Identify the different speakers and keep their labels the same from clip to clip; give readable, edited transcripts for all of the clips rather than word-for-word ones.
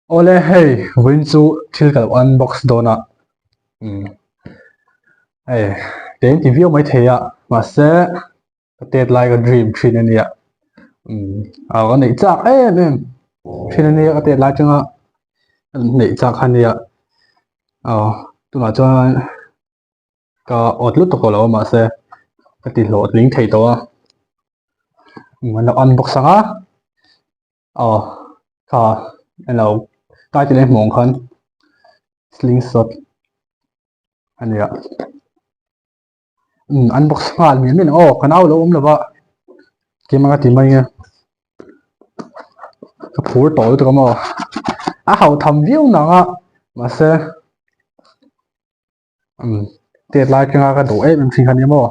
Speaker 1: Awle hei vawiin chu thil ka lo unbox dawn a umm hei kei an ti viau maithei a mahse ka tet lai ka dream thin a nia umm a ka neih chak em em thin a nia ka tet lai atanga ka neih chak kha a nia aw tunah chuan ka awt lutuk lo a mahse ka ti hlawhtling thei tawh a umm an lo unbox ang a. Aw kha elo title a hmuh ang khan slingshot a nia umm an box nghal mial mial ang aw ka nau lo awm lo va keimah ka ti mai nge ka phur tawh lutuk a maw a hauh tham viau nang a mahse umm tet lai atanga ka duh em em thin kha nia maw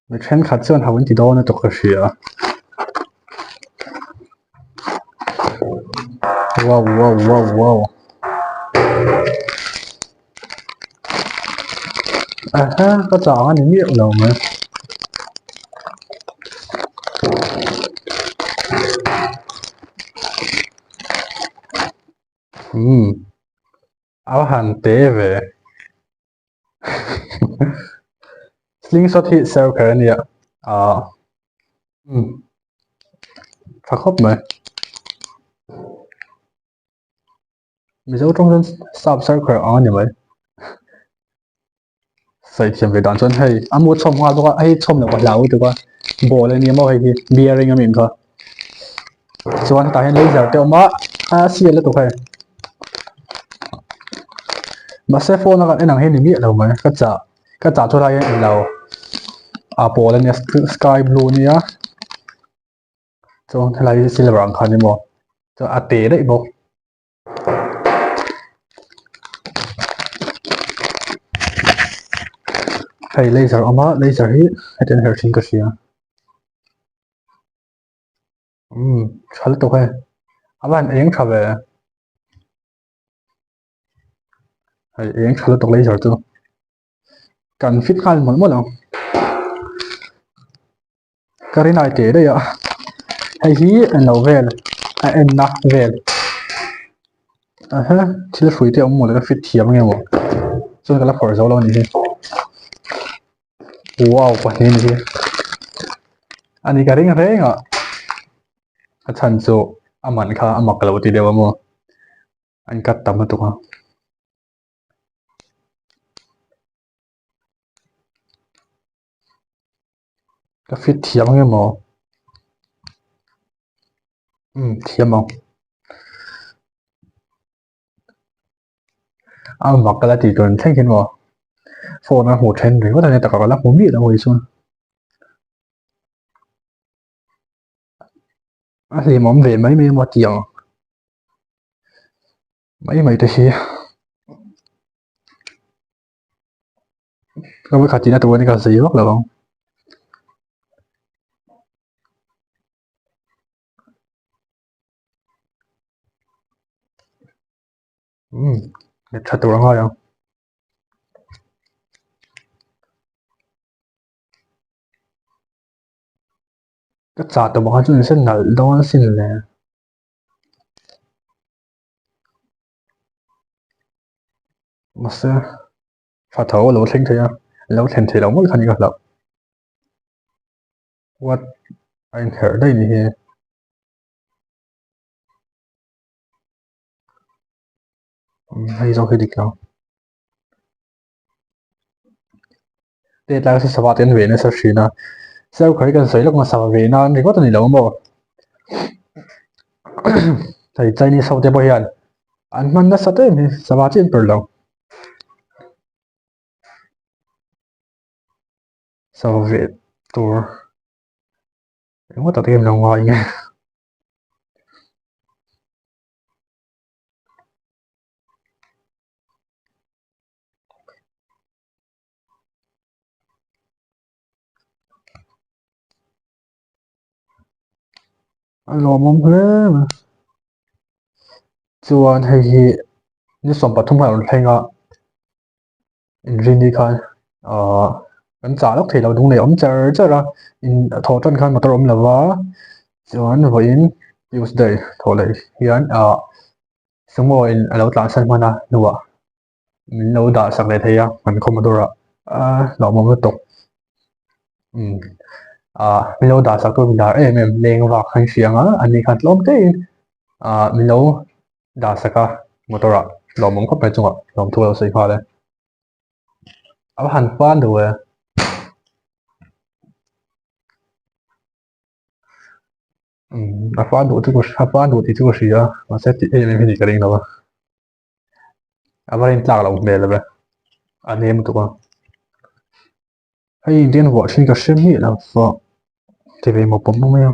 Speaker 1: mi thenkhat chuan ho an ti dawn a tawk ka hria wow wow wow wow aha ka chang a ni miah lo mai. Umm a va han te ve slingshot hi serve kher a nia ah umm tha khawp mai mizo tawng chuan sap serve kher ang a ni mai. Sawi thiam ve dan chuan hei a mu chhawm nghal bawk a hei chhawm loh ka hlau lutuk a ball a nia maw hei hi bearing a mi kha chuan hetah hian laser te a awm a a sial lutuk hei mahse phone a kan en ang hi a ni miah lo mai ka chah ka chah chu lai hian englo a pawl a nia sky blue a nia chuan helai hi silver ang kha a ni maw chuan a te daih bawk. Hei laser a awm a laser hi heti an herh thin ka hria umm tha lutuk hei a va han eng tha ve hei eng tha lutuk laser chu kan fit nghal mawlh mawlh ang ka rinai teh daih a hei hi englo vel a enna vel aha thil hrui te a awm mawlh ka fit thiam ange maw chuan ka la phawrh zo lo a ni hi wow pahnih a ni hi a ni ka ring reng a a chhan chu a man kha a mak lo ti deuh a maw an cut tam lutuk a. Ka fit thiam ang emaw umm thiam ang a mak ka la tih tur thleng hian maw phone a hmuh then ringawt a nia takah ka la hmu miah lo a chuan a hlimawm ve mai mai emaw tih ang mai mai te hi. Ka vawikhat tihna tur a ni ka zei vak lo ang. Umm tha tur a ngai ang. Ka chah tawh bawk a chu nise nalh dawn asin le. Mahse tha tho a lo thleng thei a lo thlen theih loh mawlh kha ni ka hlauh what a inherh daih ni hi hei zawk hi dik lo te tlai sa sava te an ve nasa thin a sir khawi kan sawi lawk hmasa ve nan ringawt a ni lo maw hei chinese ho te pawh hian an hman nasa em hi sava chi an per lo sava ve tur ringawt a te em lo ngai nge. A lawmawm hle mai chuan hei hi ni 13 khan a rawn thleng a inrini khan ahh kan chah lawk thei lo dung leh awm char char a in thawh tan khan motor awm lo va. Chuan vawiin Tuesday thawh leh hian ah sumo in a lo tlansan hman a hnuah min lo dah sak leh thei a kan khaw motor ah ah hlauhawm lutuk umm ah min lo dah sak tur min dah em em leng vak khan hria ang a ani khan tlawm te in ah min lo dah sak a motor ah hlauhawm khawp mai chungah hlauhthu a lo sawi nghal e a va han pan duh e. Umm a fan duh chu a fan duh tih chu ka hria a mahse tih em em hi nih ka ring lo a a va rin tlak loh hmel ve a nem lutuk a hei engtin vuah thin ka hre miah lo pawh ti ve mawp mawp mai a.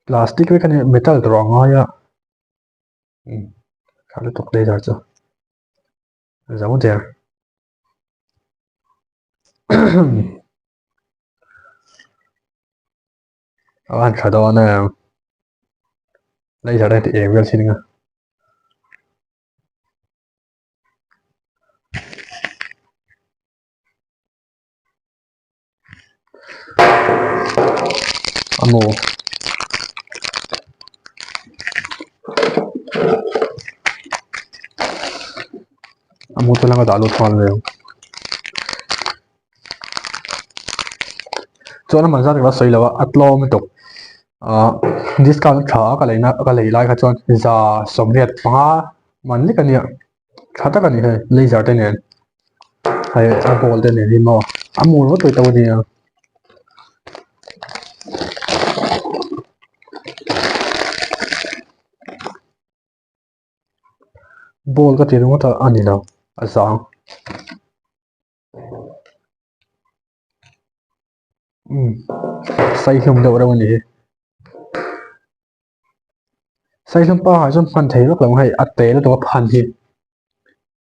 Speaker 1: Plastic vek a ni metal tur a ngai a umm tha lutuk laser chu a zo der a van tha dawn em laser te tih eng vel thin a. A maw a mu chu langa dah lut nghal mai ang chuan a man zat ka lo sawi lo a a tlawm lutuk ah discount tha a ka leina ka lei lai kha chuan za 85 man lek a nia. Tha tak a ni hei laser te nen hei a ball te nen hi maw a mur vek tawh a nia. Ball ka ti ringawt a a ni lo a zang. Umm saihlum deuh reuh a ni hi. Saihlum pa ah chuan hman thei vak lo ang hei a te lutuk a phan hi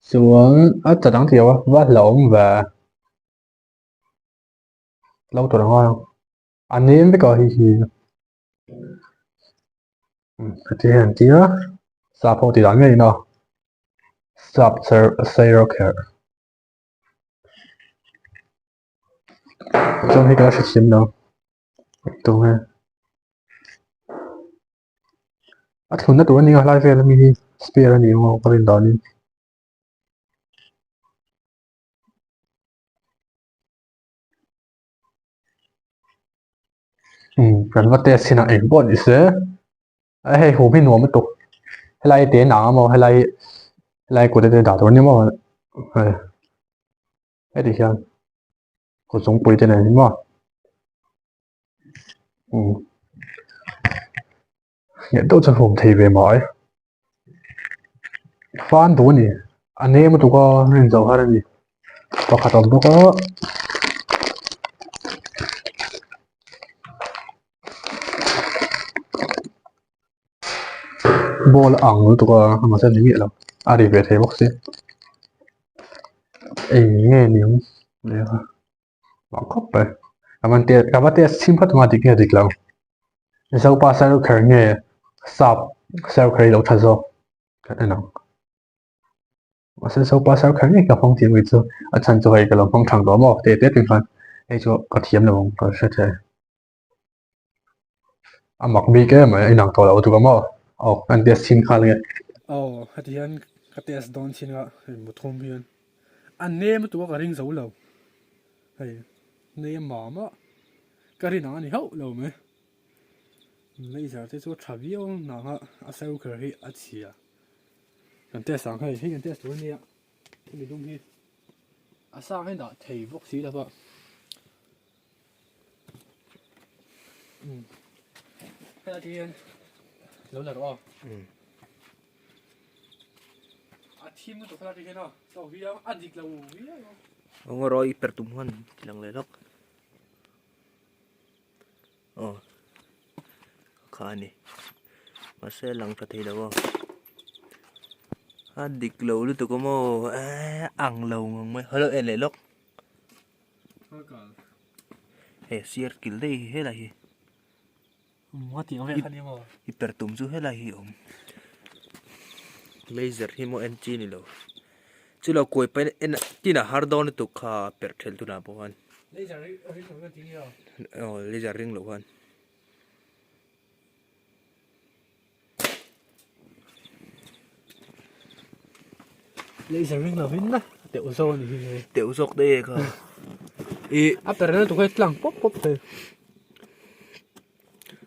Speaker 1: chuan a ta dang tih loh a va hlauhawm ve lo tur ang a a nem vek a hei hi heti hian an ti a sap ho tih dan ngeiin aw sap sairawkherh. Chuan hei ka la hrethiam lo tunge a thlunna tur a ni a hlai vel ami hi spare a ni ang aw ka rin danin. Umm kan va test chin ah eng pawh ni se a hei hum hi nuam lutuk helai te nang amaw helai helai kut te dah tur a ni maw hei heti hian kut zungpui te nen hi maw umm nghet deuh chu hum thei ve mai fan duh a ni a nem lutuk a rin zo har a ni pakhat a awm bawk a. Ball a ang lutuk a mahse a ni miah lo a ri ve thei bawk si eng nge ni ang mak khawp mai ka van test ka va test chhim phawt ang a dik nge dik lo Zopa sairawkherh nge sap sairawkherh hi lo tha zawk ka en ang mahse Zopa sairawkherh ngei ka hmang thiam ngei chu a chhan chu hei ka lo hmang thang tawh maw teh teh tih khan hei chu ka thiam lo ang ka hre thei. A mak bik em mai a inang tawh lo tuk a maw? Aw kan test chhin nghal nge.
Speaker 2: Aw heti hian ka test dawn chhin a hei muthum hian a nem lutuk a ka ring zo lo hei nem mah mah ka rin ang a ni hauh lo mai laser te chu a tha viau ang nang a a ser kher hi a chhia kan test ang hei hei kan test tur a nia hemi dum hi a sang hian dah thei bawk si lo va. Helai te hian lo la rawh a. A thim lutuk helai te hian a tawk viau a dik lo viau a.
Speaker 3: Aw rawh i per tum khan ti lang leh lawk. Aw kha a ni mahse a lang tha thei lo a. A dik lo lutuk a maw eee ang lo ngang mai hello en leh lawk. Hei sir kil daih hi helai hi i per tum chu helai hi a awm laser hi maw en chi a ni lo chu lo kuai pahin en tin a har dawn lutuk kha per thelh tunah pawh khan aw laser ring loh khan.
Speaker 2: Laser ring lovin na teuh zawk a ni hi hei.
Speaker 3: Teuh zawk daih e kha. I
Speaker 2: a per na tukah tlang pawp pawp thei.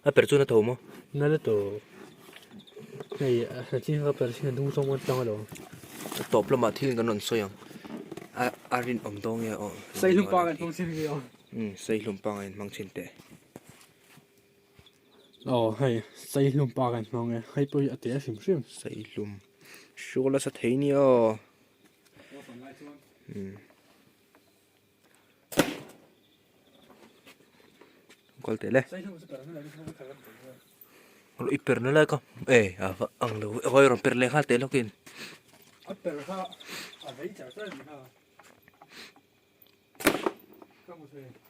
Speaker 3: A per chu na tho maw?
Speaker 2: Na la tawh. Hei a chin ka per chin a dung zawng a tlang alawm.
Speaker 3: A tawp lamah thil kan rawn sawi ang. A a rinawm dawn nge aw.
Speaker 2: Saihlum pa kan hmang chhin nge aw.
Speaker 3: Um saihlum pa kan hmang chhin teh.
Speaker 2: Aw hei saihlum pa kan hmang e hei pawh hi a te hrim hrim.
Speaker 3: Saihlum hrual nasa thei nia aw. Um kal teh le. I per na lai ka e a va ang lo hawi rawn per leh nghal teh lawkin.
Speaker 2: A per kha a vei char char a ni kha.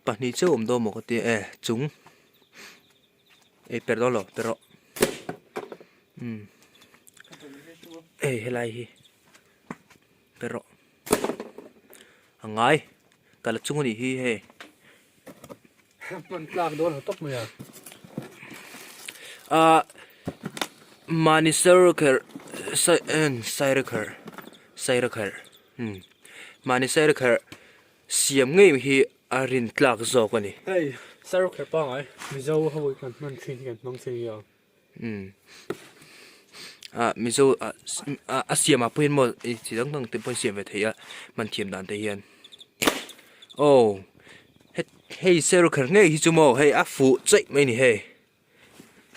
Speaker 3: Pahnih chiah awm dawn maw ka tia e chung ei per dawn lo per rawh umm hei helai hi per rawh a ngai ka la chung a nih hi hei.
Speaker 2: Hman tlak dawn lo tawp mai a.
Speaker 3: Ahh mahni sawrkher sairkher sairkher umm mahni sairkher siam ngei hi a rin tlak zawk a ni.
Speaker 2: Hei sairkher pangai Mizo ho kan hman thin hi kan hmang thin hi a.
Speaker 3: Umm ah Mizo ah a siam ah pawh hian maw ih chi dang dang te pawh an siam ve thei a hman thiam dan te hian aw hei serkher ngei hi chu maw hei a fuh chaih mai a ni hei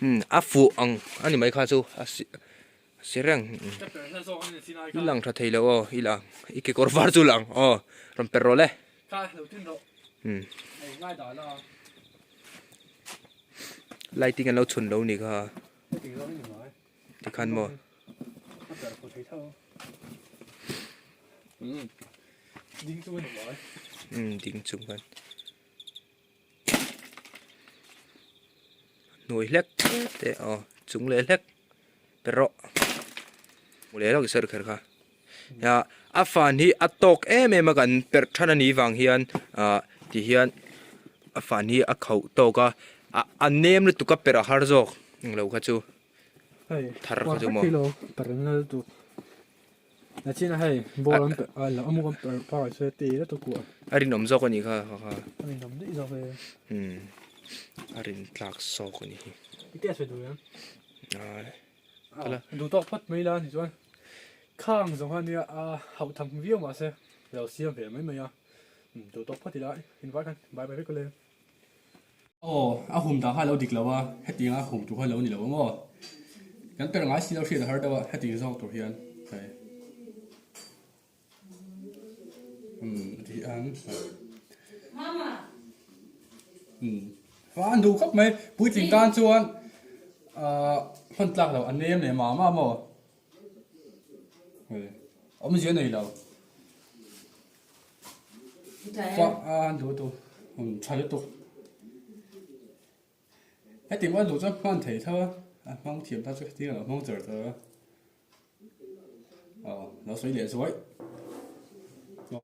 Speaker 3: umm a fuh ang a ni mai kha chu a si a si reng i lang tha thei lo aw i lang i kekawr var chu lang aw rawn per rawh le umm. Lighting an lo chhun lo ni kha tikhan maw umm ding chung khan hnuai hlek te aw chung leh hlek pe rawh hmu leh lawk i sawi kher kha a fan hi a tawk em em a kan perh than a nih vang hian ah ti hian a fan hi a khauh tawk a a nem lutuk a perh a har zawk englo kha chu thar kha chu maw. A rinawm zawk a nih kha umm a rin tlak zawk a nih hi.
Speaker 2: Duh tawk phawt mai la ni chuan khang zawng kha nia a hauh tham viau mahse lo siam ve mai mai a duh tawk phawt ila invar khan bye bye vek a le. Aw a hum dah kha a lo dik lo a hetiang a hum tur kha a lo ni lo ang aw kan per ngai si lo hriat a har deuh a hetiang zawk tur hian hei. An duh khawp mai puitling tan chuan ahh hman tlak loh a nem leh mah mah maw awmzia nei lo an duh lutuk tha lutuk heti an duh chuan hman thei tho a a hmang thiam ta chu hetiang a lo hmang char char a. Aw lo sawi leh zuai.